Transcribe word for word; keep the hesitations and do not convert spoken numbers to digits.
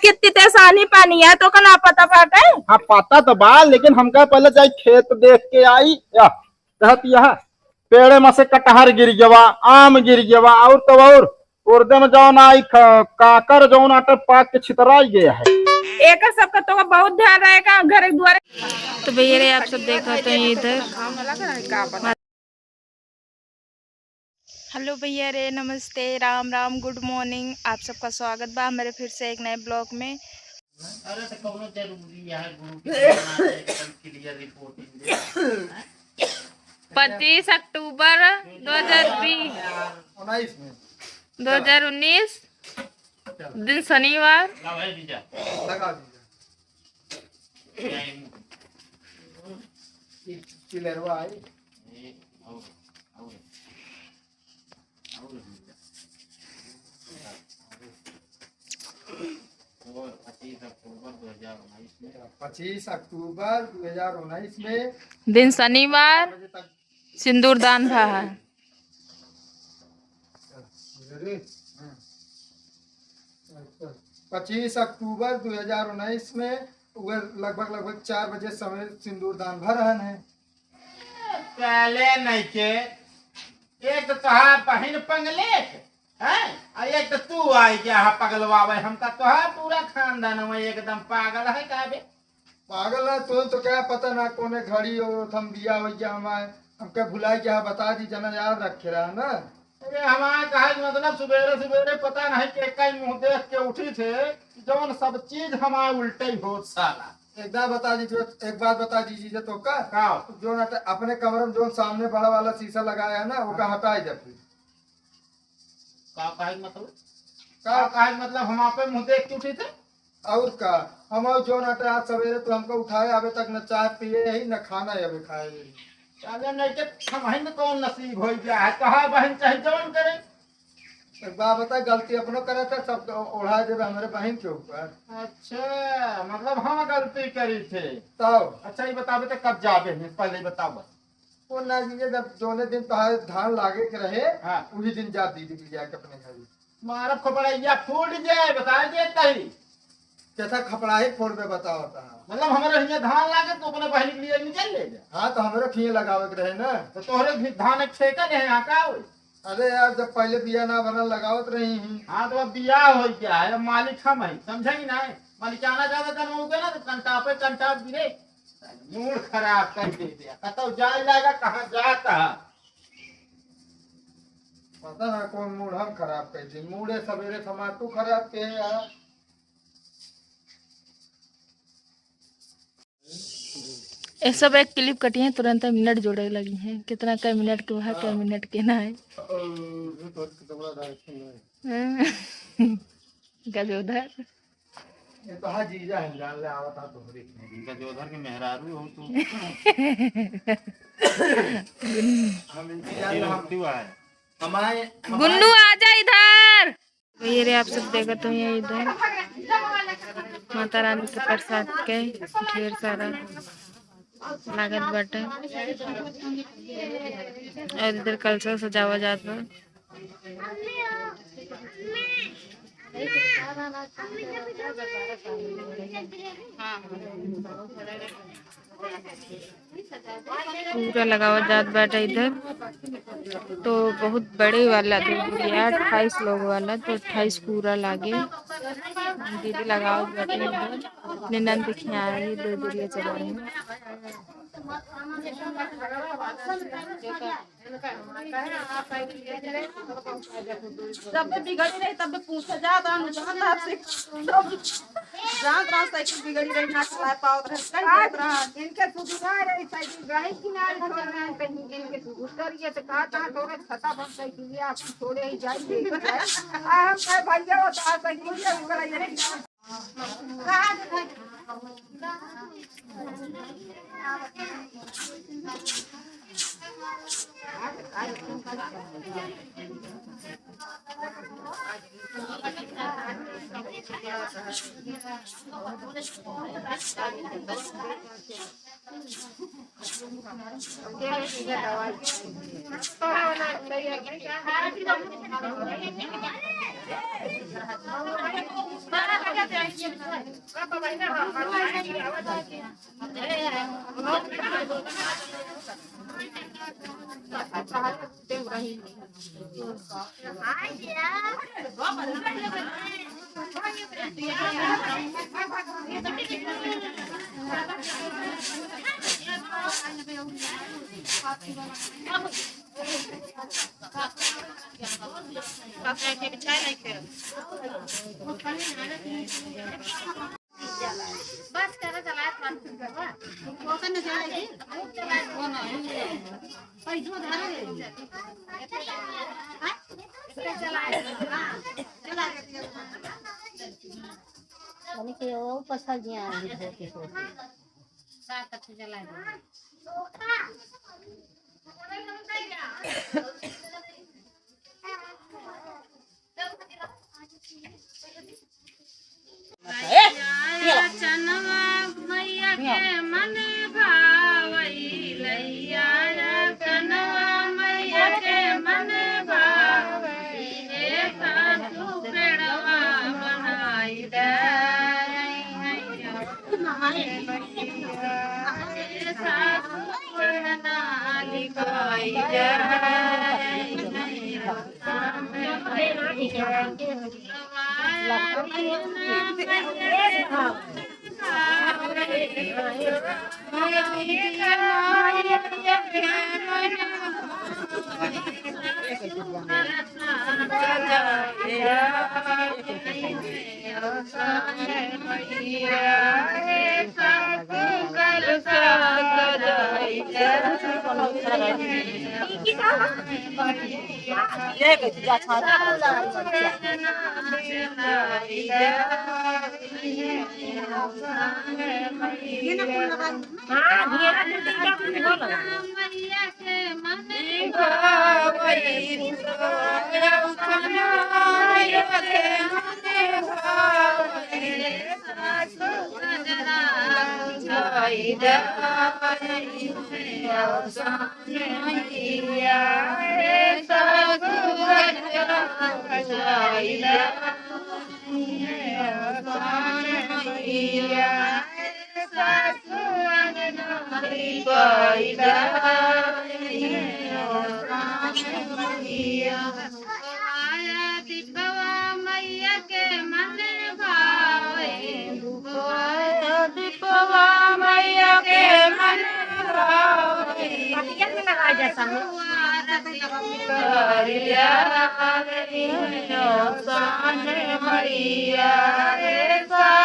कित्ती ते सानी पानी है, तोका ना पता बाटे? हाँ, पता तो बा, लेकिन हमका पहले जाई खेत देख के आई। या, कहत यह पेड़े में से कटहर गिर गवा, आम गिर गवा, और तो और उर्दे में जौन आई ख-, काकर जौन आटे पाक के छितराई गया है। एकर सबका तो बहुत ध्यान रहेगा घर दुआरे। तो भैया रे, आप सब देखत हैं इधर। हेलो भैया रे, नमस्ते, राम राम, गुड मॉर्निंग। आप सबका स्वागत बा हमारे फिर से एक नए ब्लॉग में। अरे तो कौनो जरूरी है गुरु के जमाना में एकदम क्लियर रिपोर्टिंग दे। पच्चीस अक्टूबर दो हज़ार बीस, उन्नीस में। दो हज़ार उन्नीस, चल। दिन शनिवार। ला भाई जीजा। लगा दीजिए। चिलरवा आई। पच्चीस अक्टूबर दो हज़ार उन्नीस में। दिन शनिवार। सिंदूरदान भा है। पच्चीस अक्टूबर दो हज़ार उन्नीस में उहे लगभग, लगभग चार बजे समय सिंदूरदान भा रहन है। पहले नहीं के, एक तो तोहार बहिन पंगलेट, हैं? आ एक तो तू आई गया है पगलवावे हमका, तोहार पूरा खानदान में एकदम पागल है का बे? पागल है तू तो, क्या पता ना कौने घड़ी हो हम बिया हो गया हमारे, हमके भुला गया है, बता दी जना याद रखे रहा ना। अरे हमारे कहा कि मतलब सुबेरे सुबेरे पता नहीं के कई मुंह देख के उठी थे, जौन सब चीज हमारे उल्टे ही होत साला। एक बार बता दीजिए, एक बात बता दीजिए तो का? का? जो ना तो अपने कमरे में जो सामने बड़ा वाला शीशा लगाया है ना, वो का हटाई दे फिर। का कहे के मतलब? का? का कहे के मतलब हम आपे मुंह देख के उठी थे? और का? हम और जो ना तो आज सवेरे तो हमको उठाए, अबे तक न चाय पिए ही, न खाना ही अबे खाए ही। चले नहीं के हमहिन कौन नसीब हो गया है, कहा बहन चाहे जौन करे। एक बात बता, गलती अपनो करे थे, सब तो ओढ़ा देबे हमरे बहिन के ऊपर। अच्छा, मतलब हम गलती करी थे। तब? अच्छा, ये बताबे तो कब जाबे हैं, पहले ही बताओ बस। वो ना जी, ये जब जोने दिन तोहार धान लागे के रहे, हाँ। उही दिन जा दीदी के लिया के अपने घर। मारब खोपड़ैया फूट जाए, बता देता ही। कैसा खपड़ा ही फोड़ पे बताओ ता? मतलब हमरे हियाँ धान लागे तो अपने बहिन के लिए निकल ले जा। हाँ, तो हमरे खिए लगावे के रहे ना। तो तोहरे भी धान एक ठेका नहीं है, यहाँ का होई? अरे यार, जब पहले बिया ना बनल लगावत रही ही। हाँ, तो अब बिया हो गया है, अब मालिक हम ही, समझे ही ना? मालिकाना ज्यादा तन हो गया ना, तो कंटापे कंटाप गिरे, मूड खराब कर दे दिया। कतौ जाए लागा, कहाँ जाता है? पता ना कौन मूड हम खराब कर दी, मूडे सवेरे समा तू खराब के है यार। ये सब एक क्लिप कटी है, तुरंत मिनट जोड़े लगी हैं, कितना कै मिनट के वह, कै मिनट के ना है। हाँ। गजोधर। ये तो हाँ जीजा है, जान ले आवत हा तोहरे। गजोधर के मेहरारू हो तू। हम इनकी जान ये ले, हम, तू आए। हमारे, गुन्नू हमारे आजा इधर। भैया रे, आप सब देखत हो ये इधर माता रानी के प्रसाद के ढेर सारा लागत बाटे और इधर कलशा सजावा जात बा। पूरा लगावल जात बाटे इधर। तो बहुत बड़े वाला दो दुरिया, अट्ठाईस लोग वाला, तो अट्ठाईस पूरा लागे। दीदी लगावत बाटे इधर। अपने नंद के यहाँ आई दो दुरिया चलाने। जब भी बिगड़ी रही, तब भी पूछे जात रहन, जानत रहा से, जानत रहा साइकिल बिगड़ी रही, ना चलाए पावत रहे, कहीं जात रहा। इनके सुविधा रही, साइकिल रही किनारे छोड़ रहे, कहीं इनके स्कूटर ये तो कहा था, थोड़ा छता बन साइकिल ये आप छोड़े ही जाइए। आ हम कहे, "भैया, वो तो आ साइकिल ये ऊपर आई रही।" बस करा चला। ओकर न चला जी। पैसो धरे ले। हाँ? चला। हाँ। चला। यानी कि वो पसल जिया। सात तक से चला जी। चनवा मैया के मन भावई, लैया चनवा मैया के मन भावई, हे सासू पेड़वा बनाई दे। दीपवा मैया के मन भावे, दीपवा मैया के मन भावे। करिया रे मैया रे सा